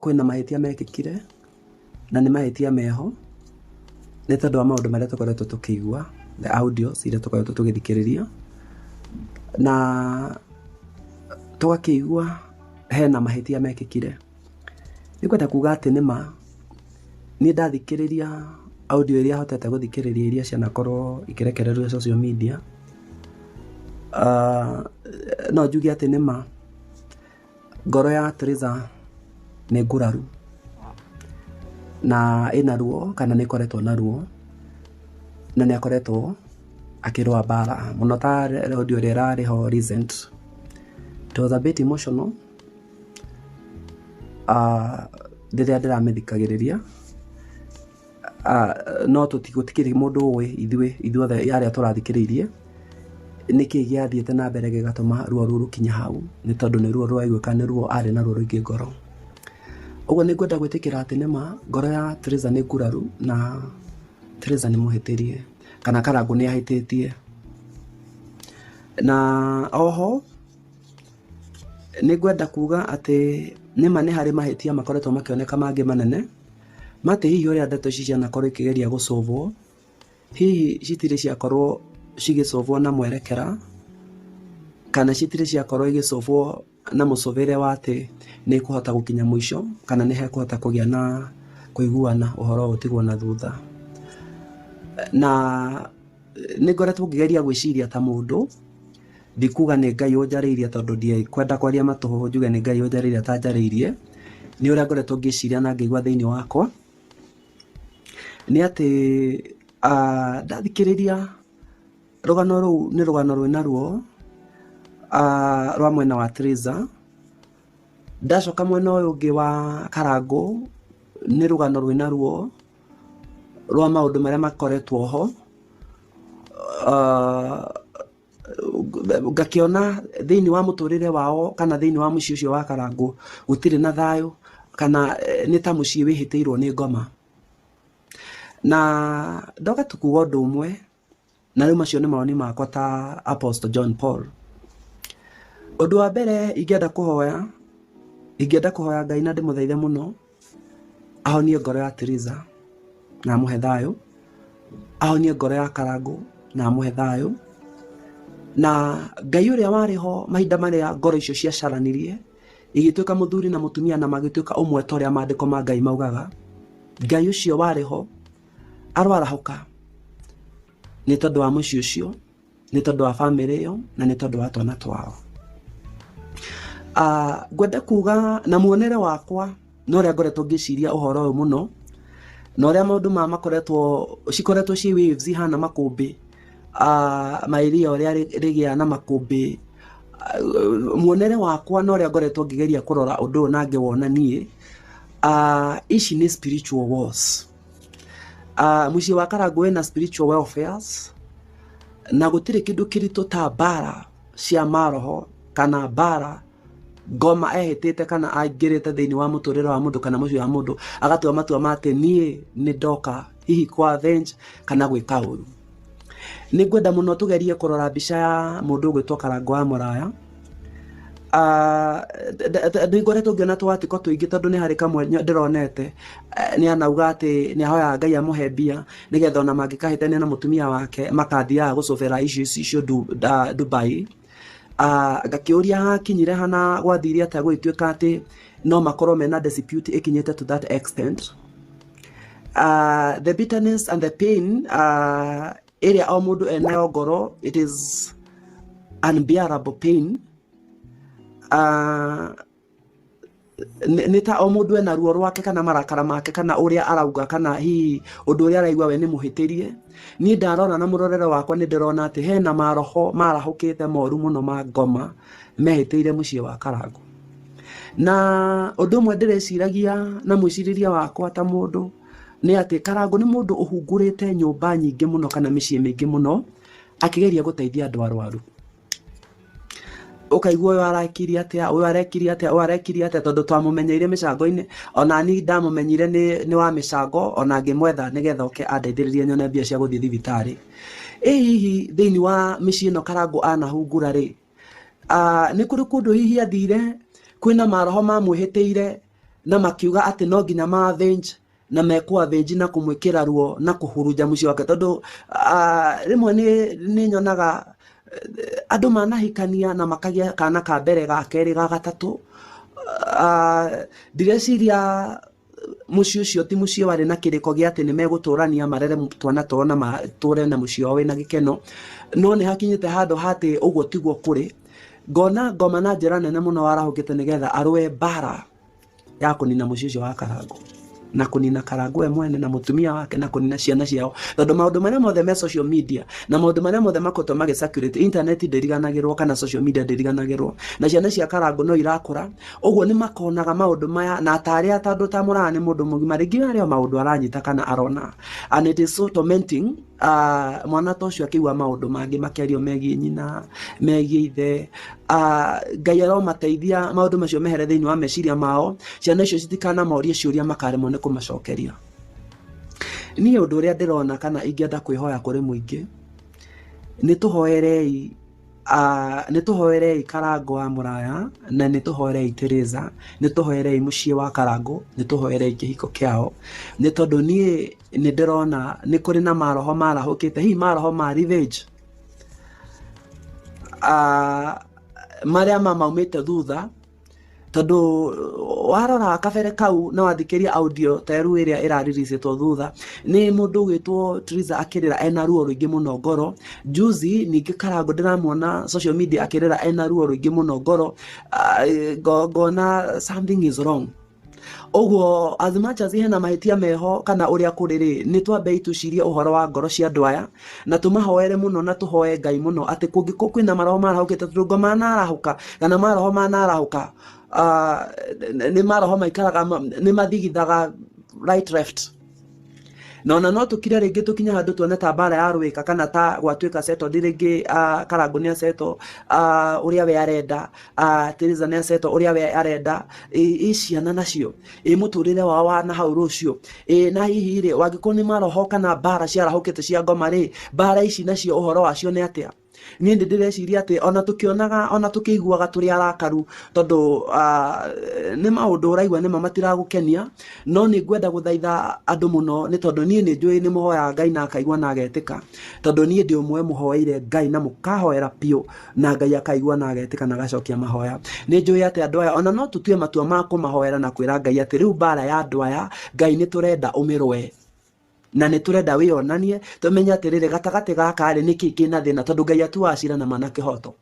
Kwĩna mahĩtia mekĩkire, na nĩ mahĩtia meho, nĩ tondũ wa maũndũ marĩa tũkoretwo tũkĩigua, the audios iria tũkoretwo tũgĩthikĩrĩria, na tũgakĩigua hena mahĩtia mekĩkire. Nĩ ngwenda kuga atĩ nĩ ma, niĩ ndathikĩrĩria audio iria hotete gũthikĩrĩria iria cianakorwo ikĩrekererio social media, no njuge atĩ nĩ ma. Ngoro ya Triza nĩ nguraru na ĩna ruo kana nĩ ĩkoretwo na ruo na nĩ akoretwo akĩrũa mbara mũno ta audio ĩrĩa ĩrarĩ ho recent. It was a bit emotional rĩrĩa ndĩramĩthikagĩrĩria. No gũtikĩrĩ mũndũ ũĩ ithuĩ ithuothe arĩa tũrathikĩrĩirie nĩkĩ gĩathiĩte na mbere gĩgatũma ruo rũu rũkinye hau, nĩ tondũ nĩ ruo rũraiguĩka nĩ ruo arĩ naruo rũingĩ ngoro. Ũguo nĩ ngwenda gwĩtĩkĩra atĩ nĩma ngoro ya Triza nĩ nguraru na Triza nĩ mũhĩtĩrie kana Karangũ nĩ ahĩtĩtie. Na oho nĩ ngwenda kuga atĩ nĩma nĩ harĩ mahĩtia makoretwo makĩoneka mangĩ manene. Matĩ hihi ũrĩa ndeto ici cianakorwo ikĩgeria gũcũbwo, hihi citirĩ ciakorwo cigĩcũbwo na mwerekera, kana citirĩ ciakorwo igĩcũbwo na mũcũbĩre wa atĩ nĩ ĩkũhota gũkinya mũico, kana nĩ hekũhota kũgĩa na kũiguana ũhoro ũyũ ũtigwo na thutha. Na nĩ ngoretwo ngĩgeria gwĩciria ta mũndũ, ndikuga nĩ Ngai ũnjarĩirie tondũ ndikwenda kwaria matũhũhũ njuge nĩ Ngai ũnjarĩirie atanjarĩirie, nĩ ũrĩa ngoretwo ngĩciria na ngĩigua thĩinĩ wakwa, nĩ atĩ ndathikĩrĩria rũgano rũu nĩ rũgano rwĩna ruo rwa mwena wa Triza, ndacoka mwena ũyũ ũngĩ wa Karangũ nĩ rũgano rwĩna ruo rwa maũndũ marĩa makoretwo ho, ngakĩona thĩinĩ wa mũtũrĩre wao kana thĩinĩ wa mũciĩ ũcio wa Karangũ gũtirĩ na thayũ kana nĩ ta mũciĩ wĩhĩtĩirwo nĩ ngoma. Na ndoka tu kuga ũndũ ũmwe, na rĩu macio nĩ mawoni makwa ta Apostle John Paul. Ũndũ wa mbere ingĩenda kũhoya, ingĩenda kũhoya Ngai na ndĩmũthaithe mũno, ahonie ngoro ya Triza na amũhe thayũ, ahonie ngoro ya Karangũ na amũhe thayũ, na Ngai ũrĩa warĩ ho mahinda marĩa ngoro icio ciacaranirie, igĩtuĩka mũthuri na mũtumia na magĩtuĩka ũmwe ta ũrĩa maandĩko ma Ngai maugaga, Ngai ũcio warĩ ho aroarahũka nĩ tondũ wa mũciĩ ũcio, nĩ tondũ wa bamĩrĩ ĩyo na nĩ tondũ wa twana twao. Ngwenda kuga na muonere wakwa na ũrĩa ngoretwo ngĩciria ũhoro ũyũ mũno, na ũrĩa maũndũ maya makoretwo, cikoretwo ciĩ waves ihana makũmbĩ, ma iria ũrĩa rĩgĩaga na makũmbĩ. Muonere wakwa na ũrĩa ngoretwo ngĩgeria kũrora ũndũ ũyũ na ngĩwona niĩ, ici nĩ spiritual wars. Mũciĩ wa Karangũ wĩna spiritual warfares, na gũtirĩ kĩndũ kĩritũ ta mbara cia maroho kana mbara ngoma ehĩtĩte kana aingĩrĩte thĩinĩ wa mũtũrĩre wa mũndũ kana mũciĩ wa mũndũ agatua matua ma atĩ niĩ nĩ ndoka hihi kwa avenge kana gwĩka ũru. Nĩ ngwenda mũno tũgerie kũrora mbica ya mũndũ ũgwĩtwo Karangũ wa Mũraya. Nĩ ngoretwo ngĩona tũatiko tũingĩ tondũ nĩ harĩ kamwe ndĩronete nĩ anauga atĩ nĩ ahoyaga Ngai amũhe mbia nĩgetha ona mangĩkahĩtania na mũtumia wake makathiaga gũcũbĩra icio icio Dubai. Ngakĩũria hakinyire ha na gwathire atĩa gũgĩtuĩka atĩ no makorwo mena dispute ĩkinyĩte to that extent. The bitterness and the pain ĩrĩa o mũndũ enayo ngoro, it is unbearable pain. Nĩ ta o mũndũ ena ruo rwake kana marakara make kana ũrĩa arauga kana hihi ũndũ ũrĩa araigua we nĩ mũhĩtĩrie. Niĩ ndarora na mũrorere wakwa nĩ ndĩrona atĩ hena maroho marahũkĩte moru mũno ma ngoma mehĩtĩire mũciĩ wa Karangũ. Na ũndũ ũmwe ndĩreciragia na mwĩcirĩrie wakwa ta mũndũ nĩ atĩ Karangũ nĩ mũndũ ũhungurĩte nyũmba nyingĩ mũno kana mĩciĩ mĩingĩ mũno akĩgeria gũteithia andũ arwaru. Ũkaigua ũyũ arekire atĩa, ũyũ arekire atĩa, ũyũ arekire atĩa, tondũ twamũmenyeire mĩcango-inĩ, ona niĩ ndamũmenyire nĩ wa mĩcango, ona ngĩmwetha nĩgetha oke andeithĩrĩrie nyone mbia cia gũthiĩ thibitarĩ. Ĩ hihi thĩinĩ wa mĩciĩ ĩno Karangũ anahungura rĩ, nĩ kũrĩ kũndũ hihi athire, kwĩna maroho mamwĩhĩtĩire, Na makiuga atĩ no nginya ma avenge na mekũ avenge na kũmwĩkĩra ruo na kũhurunja mũciĩ wake tondũ rĩmwe nĩ nyonaga andũ manahikania na makagĩa kana ka mbere ga kerĩ ga gatatũ. Ndireciria mũciĩ ũcio ti mũciĩ warĩ na kĩrĩko gĩa atĩ nĩ megũtũrania marere twana twao na matũre na mũciĩ wao wĩna gĩkeno, no nĩ hakinyĩte handũ ha atĩ ũguo tiguo kũrĩ. Ngona ngoma na njĩra nene mũno warahũkĩte nĩgetha arũe mbara ya kũnina mũciĩ ũcio wa Karangũ na kũnina Karangũ we mwene na mũtumia wake na kũnina ciana ciao, tondũ maũndũ marĩa mothe me social media na maũndũ marĩa mothe makoretwo magĩ circulate internet ndĩriganagĩrwo kana social media ndĩriganagĩrwo, na ciana cia Karangũ no irakũra. Ũguo nĩ makonaga maũndũ maya na tarĩa tondũ ta mũraya nĩ mũndũ mũgima rĩngĩ arĩ o maũndũ aranyita kana arona. And it is so tormenting mwana ta ũcio akĩigua maũndũ mangĩ makĩario megiĩ nyina, megiĩ ithe. Ngai aromateithia maũndũ macio mehere thĩinĩ wa meciria mao, ciana icio citikanamorie ciũria makaremwo nĩ kũmacokeria. Niĩ ũndũ ũrĩa ndĩrona kana ingĩenda kwĩhoya kũrĩ mũingĩ, nĩ tũhoerei Nĩ tũhoerei Karangũ wa Mũraya, na nĩ tũhoerei Teresa, nĩ tũhoerei mũciĩ wa Karangũ, nĩ tũhoerei kĩhiko kĩao, nĩ tondũ niĩ nĩ ndĩrona nĩ kũrĩ na maroho marahũkĩte, hihi maroho ma revenge, marĩa mamaumĩte thutha. Tondũ warora kabere kau na wathikĩria audio ta rĩu ĩrĩa ĩrarilicĩtwo thutha, nĩ mũndũ ũgwĩtwo Triza akĩrĩra ena ruo rũingĩ mũno ngoro. Juzi ningĩ Karangũ ndĩramuona social media akĩrĩra ena ruo rũingĩ mũno ngoro, ngona something is wrong. Ũguo as much as hena mahĩtia meho kana ũrĩa kũrĩ rĩ, nĩ twambei tũcirie ũhoro wa ngoro cia andũ aya, na tũmahoere mũno na tũhoe Ngai mũno atĩ kũngĩkorwo kwĩna maroho marahũkĩte, tondũ ngoma manarahũka kana maroho manarahũka, nĩ maroho maikaraga nĩ mathigithaga right left. Na ona no tũkire rĩngĩ tũkinye handũ tuone ta mbara yarũĩka kana ta gwatuĩka settled rĩngĩ, Karangũ nĩ asettle ũrĩa we arenda, Teresa nĩ asettle ũrĩa we arenda, ĩ ciana nacio, ĩ mũtũrĩre wao wa nahau rũciũ, ĩ na hihi rĩ, wangĩkorwo nĩ maroho kana mbara ciarahũkĩte cia ngoma rĩ, mbara ici nacio ũhoro wacio nĩ atĩa? Niĩ nĩ ndĩreciria atĩ ona tũkĩonaga ona tũkĩiguaga tũrĩ arakaru tondũ nĩ maũndũ ũraigua nĩma matiragũkenia, no nĩ ngwenda gũthaitha andũ mũno nĩ tondũ niĩ nĩ njũĩ nĩ mũhoyaga Ngai na akaigua na agetĩka, tondũ niĩ ndĩ ũmwe mũhoeire Ngai na mũkahoera biũ na Ngai akaigua na agetĩka na agacokia mahoya. Nĩ njũĩ atĩ andũ aya ona no tũtue matua ma kũmahoera na kwĩra Ngai atĩ rĩu mbara ya andũ aya Ngai nĩ tũrenda ũmĩrũe. Na nĩ tũrenda wĩyonanie tũmenye atĩrĩrĩ gatagatĩ gaka rĩ nĩkĩ kĩna thĩna, tondũ Ngai atuaga cira na ma na kĩhoto.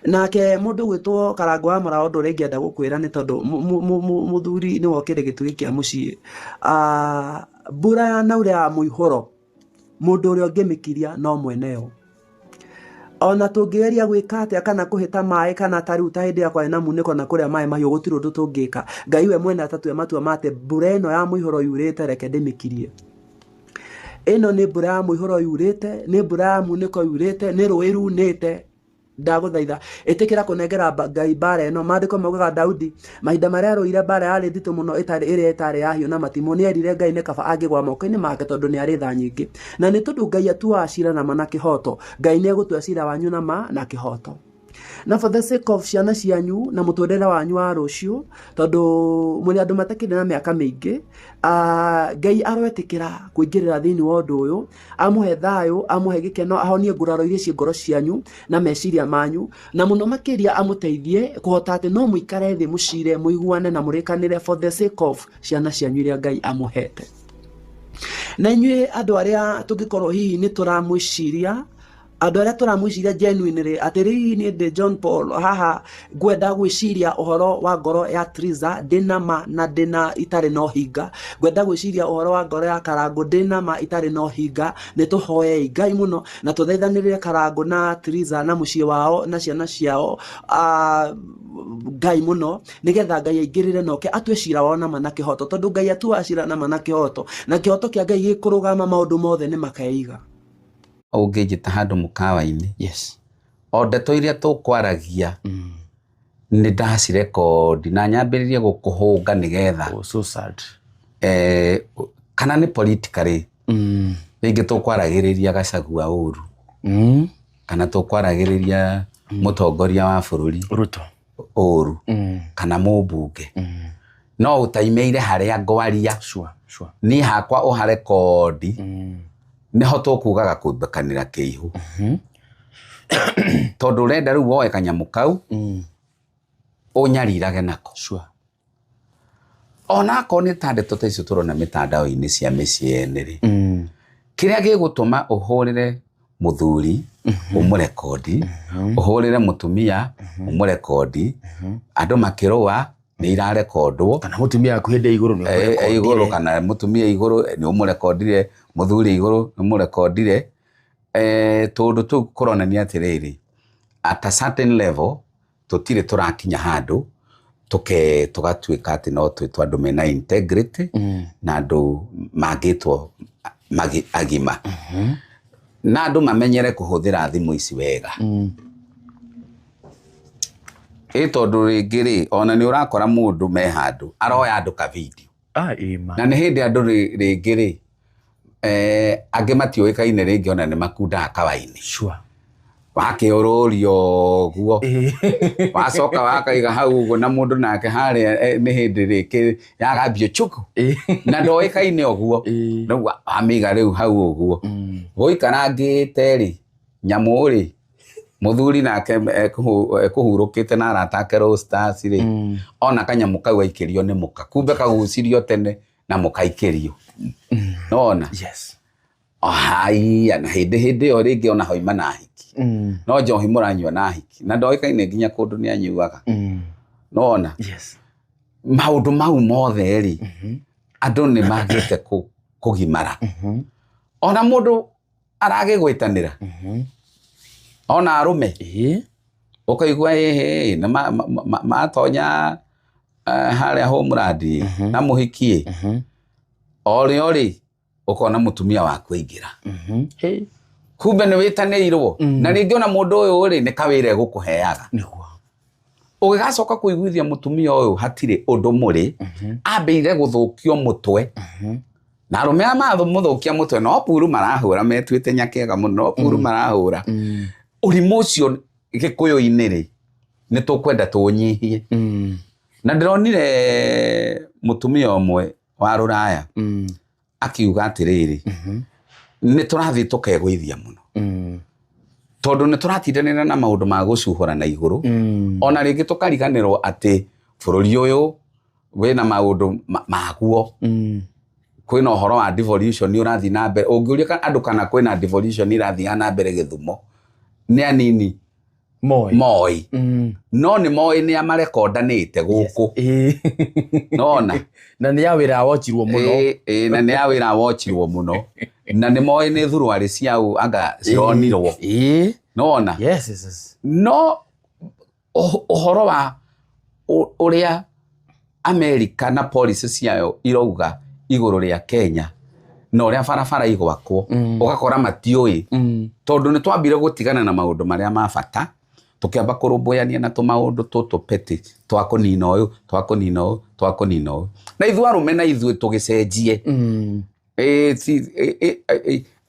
Nake mũndũ ũgwĩtwo Karangũ wa Mũraũ ũndũ ũrĩa ingĩenda gũkwĩra nĩ tondũ mũthuri nĩwe ũkĩrĩ gĩtugĩ kĩa mũciĩ, mbura ya naura ya mũihũro mũndũ ũrĩa ũngĩmĩkiria no mweneyo. Ona tũngĩgeria gwĩka atĩa kana kũhĩta maĩ kana ta rĩu ta hĩndĩ ĩrĩa kwarĩ na munĩko na kũrĩa maĩ mahiũ gũtirĩ ũndũ tũngĩka. Ngai we mwene atatue matua ma atĩ mbura ĩno ya mũihũro yurĩte reke ndĩmĩkirie. Ĩno nĩ mbura ya mũihũro yurĩte, nĩ mbura ya munĩko yurĩte, nĩ rũĩ runĩte. Ndagũthaitha ĩtĩkĩra kũnengera Ngai mbara ĩno. Maandĩko maugaga Daudi mahinda marĩa arũire mbara yarĩ nditũ mũno ĩtarĩ ĩrĩa ĩtarĩ ya hiũ na matimũ, nĩ erire Ngai nĩ kaba angĩgwa moko-inĩ make tondũ nĩ arĩ tha nyingĩ. Na nĩ tondũ Ngai atuaga cira na ma na kĩhoto, Ngai nĩ egũtua cira wanyu na ma na kĩhoto. Na for the sake of ciana cianyu na mũtũrĩre wanyu wa rũciũ, tondũ mũrĩ andũ matakĩrĩ na mĩaka mĩingĩ, Ngai aroetĩkĩra kũingĩrĩra thĩinĩ wa ũndũ ũyũ, amũhe thayũ, amũhe gĩkeno, ahonie nguraro iria ciĩ ngoro cianyu na meciria manyu, na mũno makĩria amũteithie kũhota atĩ no mũikare thĩ mũcire, mũiguane na mũrĩkanĩre for the sake of ciana cianyu iria Ngai amũhete. Na inyuĩ andũ arĩa tũngĩkorwo hihi nĩ tũramwĩciria, andũ arĩa tũramwĩciria genuinely atĩ hihi niĩ ndĩ John Paul haha ngwenda gwĩciria ũhoro wa ngoro ya Triza ndĩna ma na ndĩna itarĩ na ũhinga, ngwenda gwĩciria ũhoro wa ngoro ya Karangũ ndĩna ma itarĩ na ũhinga, nĩ tũhoei Ngai mũno na tũthaithanĩrĩre Karangũ na Triza na mũciĩ wao na ciana ciao Ngai mũno, nĩgetha Ngai aingĩrĩre na oke atue cira wao na ma na kĩhoto, tondũ Ngai atuaga cira na ma na kĩhoto, na kĩhoto kĩa Ngai gĩkũrũgama maũndũ mothe nĩ makeiga. Ũngĩnjĩta handũ mũkawa-inĩ, o ndeto iria tũkwaragia nĩ ndacirekondi na nyambĩrĩrie gũkũhũnga nĩgetha Oh, so sad. Kana nĩ politically rĩngĩ tũkwaragĩrĩria Gachagua ũru kana tũkwaragĩrĩria mũtongoria wa bũrũri Ruto. ũru kana mũmbunge. No ũtaimeire harĩa ngwaria. Sure, sure. Niĩ hakwa ũharekondi. Nĩho tũkugaga kũmbekanĩra kĩihũ. Tondũ ũrenda rĩu woe kanyamũ kau ũnyarirage nako. Sure. Ona akorwo nĩ ta ndeto ta icio tũrona mĩtandao-inĩ cia mĩciĩ ene rĩ, kĩrĩa gĩgũtũma ũhũrĩre mũthuri ũmũrekondi, ũhũrĩre mũtumia ũmũrekondi, andũ makĩrũa nĩ irarekondwo, Kana mũtumia waku hĩndĩ igũrũ nĩ igũrũ, kana mũtumia igũrũ nĩ ũmũrekondire, mũthuri igũrũ nĩ ũmũrekondire. Tũndũ tũu kũronania atĩrĩrĩ, at a certain level tũtirĩ tũrakinya handũ tũke tũgatuĩka atĩ no twĩtwo andũ mena integrity na andũ mangĩtwo agima. Na andũ mamenyere kũhũthĩra thimũ ici wega. Ĩ tondũ rĩngĩ rĩ, ona nĩ ũrakora mũndũ me handũ aroya andũ ka video. Ĩma. Na nĩ hĩndĩ andũ rĩngĩ rĩ, angĩ matiũĩkaine rĩngĩ ona nĩ makundaga kawaini. Sure. Wakĩũrũrio ũguo. Wacoka wakaiga hau ũguo na mũndũ nake harĩa nĩ hĩndĩ rĩngĩ yagambio chuku. Na ndoĩkaine ũguo. Rĩu amĩiga rĩu hau ũguo. Gũikarangĩte rĩ, nyamũ rĩ, mũthuri nake ekũhurũkĩte na arata ake Roasters rĩ, ona kanyamũ kau aikĩrio nĩ mũka. Kumbe kagucirio tene na mũkaikĩrio. Nona? Yes. Haiya, na hĩndĩ hĩndĩ ĩyo rĩngĩ ona hoima na hiki. No njohi mũranyua na hiki. Na ndoĩkaine nginya kũndũ nĩ anyuaga. Nona? Yes. Maũndũ mau mothe rĩ, andũ nĩ magĩte kũgimara. Ona mũndũ aragĩgwĩtanĩra. Ona arũme. Ũkaigua ĩhĩ, nĩ matonya harĩa homeland na mũhiki. O rĩo rĩ, ũkona mũtumia waku aingĩra. Kumbe nĩ wĩtanĩirwo. Na rĩngĩ ona mũndũ ũyũ rĩ, nĩ kawĩra egũkũheaga. Nĩguo. Ũgĩgacoka kũiguithia mũtumia ũyũ hatirĩ ũndũ mũrĩ, ambĩire gũthũkio mũtwe. Na arũme aya mamũthũkia mũtwe, no puru marahũra, metuĩte nyakega mũno, no puru marahũra. Ũrimũ ũcio Gĩkũyũ-inĩ rĩ, nĩ tũkwenda tũũnyihie. Na ndĩronire mũtumia ũmwe wa rũraya akiuga atĩrĩrĩ, nĩ tũrathiĩ tũkegũithia mũno. Tondũ nĩ tũratindanĩra na maũndũ ma gũcuhũra na igũrũ. Ona rĩngĩ tũkariganĩrwo atĩ bũrũri ũyũ wĩna maũndũ maguo. Kwĩna ũhoro wa devolution ũrathiĩ na mbere. Ũngĩũria andũ kana kwĩna devolution ĩrathiĩ na mbere Gĩthumo, nĩ anini Moi. Moi. No nĩ moĩ nĩ amarekondanĩte gũkũ. Nona. Na nĩ ya wĩra wochirwo mũno. Na nĩ ya wĩra wochirwo mũno. Na nĩ moĩ nĩ thuruarĩ cia ũ anga cironirwo. Nona. Yes, yes, yes. No ũhoro wa ũrĩa America na policy ciayo irauga igũrũ rĩa Kenya na ũrĩa barabara igwakwo, ũgakora matiũĩ. Tondũ nĩ twambire gũtigana na maũndũ marĩa ma bata, tũkĩamba kũrũmbũyania na tũmaũndũ tũtũ petty, twa kũnina ũyũ, twa kũnina ũyũ, twa kũnina ũyũ. Na ithuĩ arũme na ithuĩ tũgĩcenjie.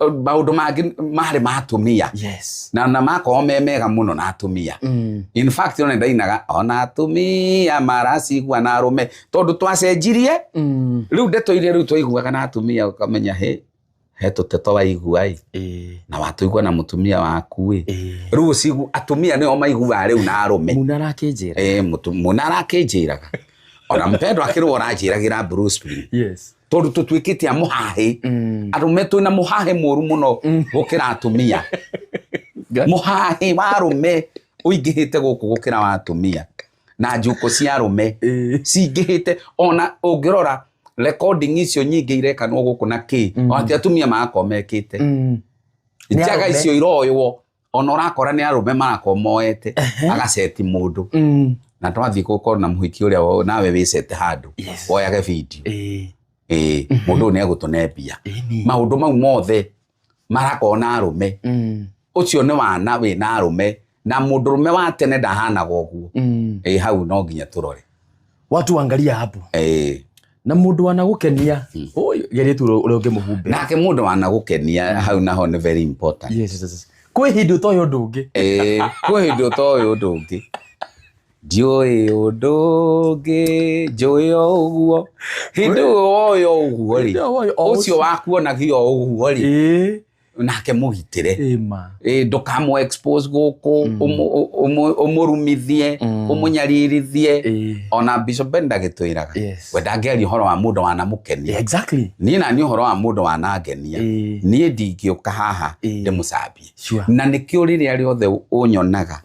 Maũndũ mangĩ marĩ ma atumia. Yes. Na makorwo me mega mũno na atumia. In fact, ona ndainaga ona atumia maracigua na arũme tondũ twacenjirie. Rĩu ndeto iria rĩu twaiguaga na atumia ũkamenya he tũteto waigua ĩ. Na watũigua na mũtumia waku ĩ. Rĩu ũcigu atumia nĩo maiguaga rĩu na arũme. Muna arakĩnjĩra. Muna arakĩnjĩraga. Ona mpendwa akĩrwo aranjĩragĩra Blue Spring. Yes. Tondũ tũtuĩkĩte a mũhahĩ. Arũme twĩna mũhahĩ mũru mũno gũkĩra atumia. Mũhahĩ wa arũme ũingĩhĩte gũkũ gũkĩra wa atumia. Na njukũ cia arũme cingĩhĩte. Ona ũngĩrora recording icio nyingĩ irekanwo gũkũ na kĩ, o atĩ atumia magakorwo mekĩte. Njaga icio iroywo, ona ũrakora nĩ arũme marakorwo moete, agaceti mũndũ. Na twathiĩ gũkorwo na mũhiki ũrĩa nawe wĩcete handũ, woyage video. Mũndũ ũyũ nĩ egũtũne mbia. Maũndũ mau mothe marakorwo na arũme. Ũcio nĩ wana wĩna arũme, na mũndũrũme wa tene ndahanaga ũguo. Hau no nginya tũrore. Watu angalia hapo. Na mũndũ wanagũkenia, geria tu ũrĩa ũngĩmũhumbĩra. Nake mũndũ wanagũkenia hau naho nĩ very important. Yes, yes, yes. Kwĩ hĩndĩ ũtoĩ ũndũ ũngĩ. Kwĩ hĩndĩ ũtoĩ ũndũ ũngĩ. Ndiũĩ ũndũ ũngĩ, njũĩ o ũguo. Hĩndĩ ĩyo woĩ o ũguo rĩ, Hĩndĩ ĩyo woĩ o ũcio ũcio. wakuonagia o ũguo rĩ, Ĩĩ. nake mũgitĩre. Ĩma. Ĩ, ndũkamũ expose gũkũ, ũmũrumithie, ũmũnyaririthie. Ĩĩ. Ona Bishop Ben ndagĩtwĩraga. Yes. We ndangĩaria ũhoro wa mũndũ wanamũkenia. Exactly. Niĩ naniĩ ũhoro wa mũndũ wanangenia. Ĩĩ. Niĩ ndingĩũka haha Ĩĩ. ndĩmũcambie. Sure. Na nĩkĩo rĩrĩa rĩothe ũnyonaga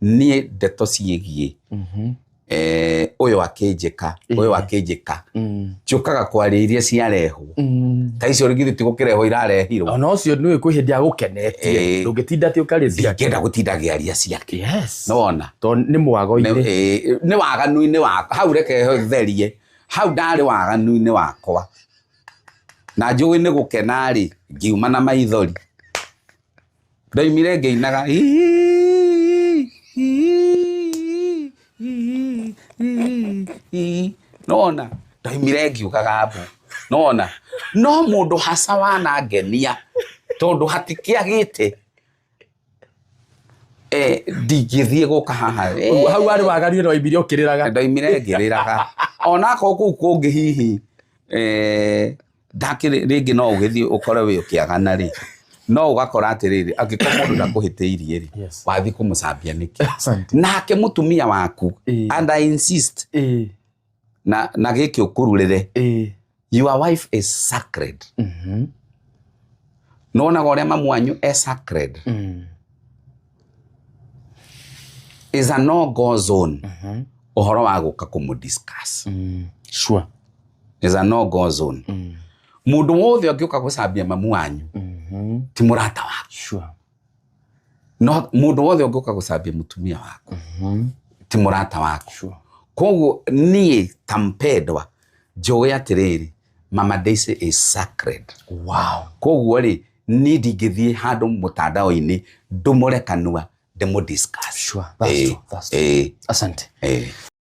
niĩ ndeto ciĩgiĩ ũyũ akĩnjĩka, ũyũ akĩnjĩka, njũkaga kwaria iria ciarehwo. Ta icio githĩ ti gũkĩrehwo irarehirwo. Ona ũcio nĩũĩ kwĩ hĩndĩ agũkenetie. Ĩĩ. Ndũngĩtinda atĩ ũkarĩa ciake. Ndingĩenda gũtinda ngĩaria ciake. Yes. Nĩwona? Tondũ nĩ mwago-inĩ. Nĩ waganu-inĩ wakwa. Hau reke therie. Hau ndarĩ waganu-inĩ wakwa. Na njũĩ nĩ gũkena rĩ, ngiuma na maithori. Ndoimire ngĩinaga. Nona, ndoimire ngiugaga mbu. Nona, no mũndũ haca wanangenia tondũ hatikĩagĩte. Ndingĩthiĩ gũka haha. Hau warĩ waganu na waimire ũkĩrĩraga. Ndoimire ngĩrĩraga. Onakorwo kũu kũngĩ hihi ndakĩrĩ rĩngĩ no ũgĩthiĩ ũkore wĩ ũkĩagana rĩ, no ũgakora atĩrĩrĩ, angĩkorwo mũndũ ndakũhĩtĩirie rĩ, Yes. wathiĩ kũmũcambia nĩkĩ? Asante. Nake mũtumia waku, Ĩĩ. and I insist, Ĩĩ. na gĩkĩ ũkũrurĩre, Ĩĩ. your wife is sacred. Nĩwonaga ũrĩa mamu wanyu e sacred. Is a no-go zone. Ũhoro wa gũka kũmũ-discuss. Sure. Is a no-go zone. Mũndũ wothe ũngĩũka gũcambia mamu wanyu, ti mũrata waku. Sure. No mũndũ wothe ũngĩũka gũcambia mũtumia waku, ti mũrata waku. Sure. Koguo niĩ ta mpendwa njũĩ atĩrĩrĩ, Mama Daisy is sacred. Wow. Koguo rĩ, niĩ ndingĩthiĩ handũ mũtandao-inĩ ndũmũre kanua ndĩmũ discuss. Sure. That's true. That's true. Asante.